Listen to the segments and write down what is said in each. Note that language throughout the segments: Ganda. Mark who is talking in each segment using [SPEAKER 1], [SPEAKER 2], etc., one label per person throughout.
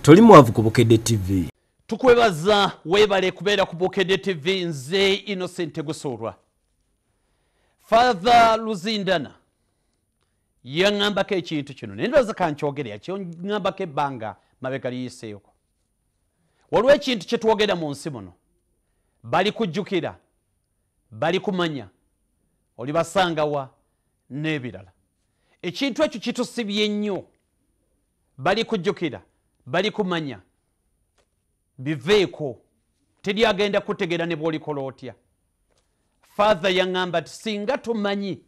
[SPEAKER 1] Toli mwavu ku Bukedde TV.
[SPEAKER 2] Tukwebaza weebale kubeera ku Bukedde TV. Nze Innocent Gusoolwa. Father Luzindana yaŋŋambako ekintu kino, naye ndowooza kankyogere, yakyoŋŋambako ebbanga mabega liyiseeko. Waliwo ekintu kye twogera mu nsi muno, bali kujjukira, bali kumanya, olibasangawa n'ebirala. Ekintu ekyo kitusibye nnyo. Bali kujjukira, bali kumanya, biveeko, teri agenda kutegeera ne bw'olikola otya. Father yaŋŋamba nti singa tumanyi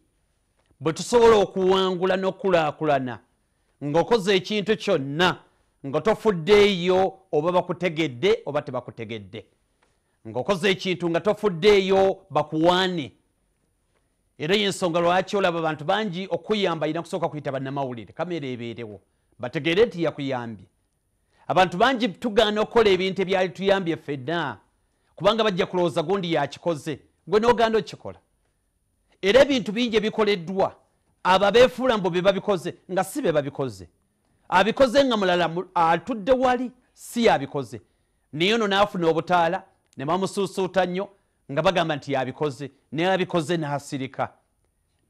[SPEAKER 2] bwe tusobola okuwangula n'okulaakulana ng'okoze ekintu kyonna nga tofuddeeyo oba bakutegedde oba tebakutegedde, ng'okoze ekintu nga tofuddeeyo bakuwaane. Era yensonga lwaki olaba abantu bangi okuyamba alina kusooka kuyita bannamawulire, kamera ebeerewo bategeere nti yakuyambye. Abantu bangi tugaana okukola ebintu ebyali tuyambye ffenna kubanga bajja kulowooza gundi yakikoze, gwe n'ogaana okukikola. Era ebintu bingi ebikoleddwa abo abeefuula mbu be babikoze nga si be babikoze, abikoze nga mulala atudde wali si yabikoze, naye ono n'afuna obutaala ne bamusuusuuta nnyo nga bagamba nti yabikoze, naye abikoze n'asirika.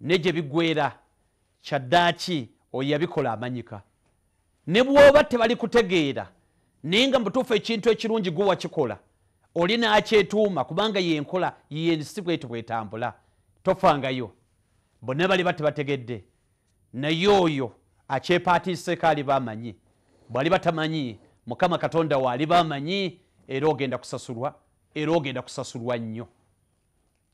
[SPEAKER 2] Ne gye biggweera kyaddaaki oyo yabikola amanyika. Ne bw'oba tebali kutegeera, naye nga mubutuufu ekintu ekirungi gwe wakikola oli n'akyetuuma kubanga yenkola yensi bwetyo bwetambula, tofangayo. Bonna baliba tebategedde, naye oyo akyepaatiiseeko aliba amanyi. Bw'aliba tamanyi, Mukama Katonda we aliba amanyi, era ogenda kusasulwa, era ogenda kusasulwa nnyo.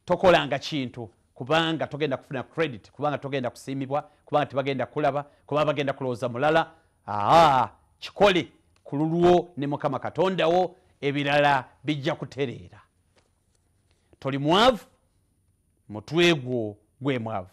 [SPEAKER 2] Tokolanga kintu kubanga togenda kufuna credit, kubanga togenda kusiimibwa, kubanga tebagenda kulaba, kubanga bagenda kulowooza mulala. Aa, kikole ku lulwo ne Mukama Katonda wo, ebirala bijja kutereera. Toli mwavu, mutwe gwo gwe mwavu.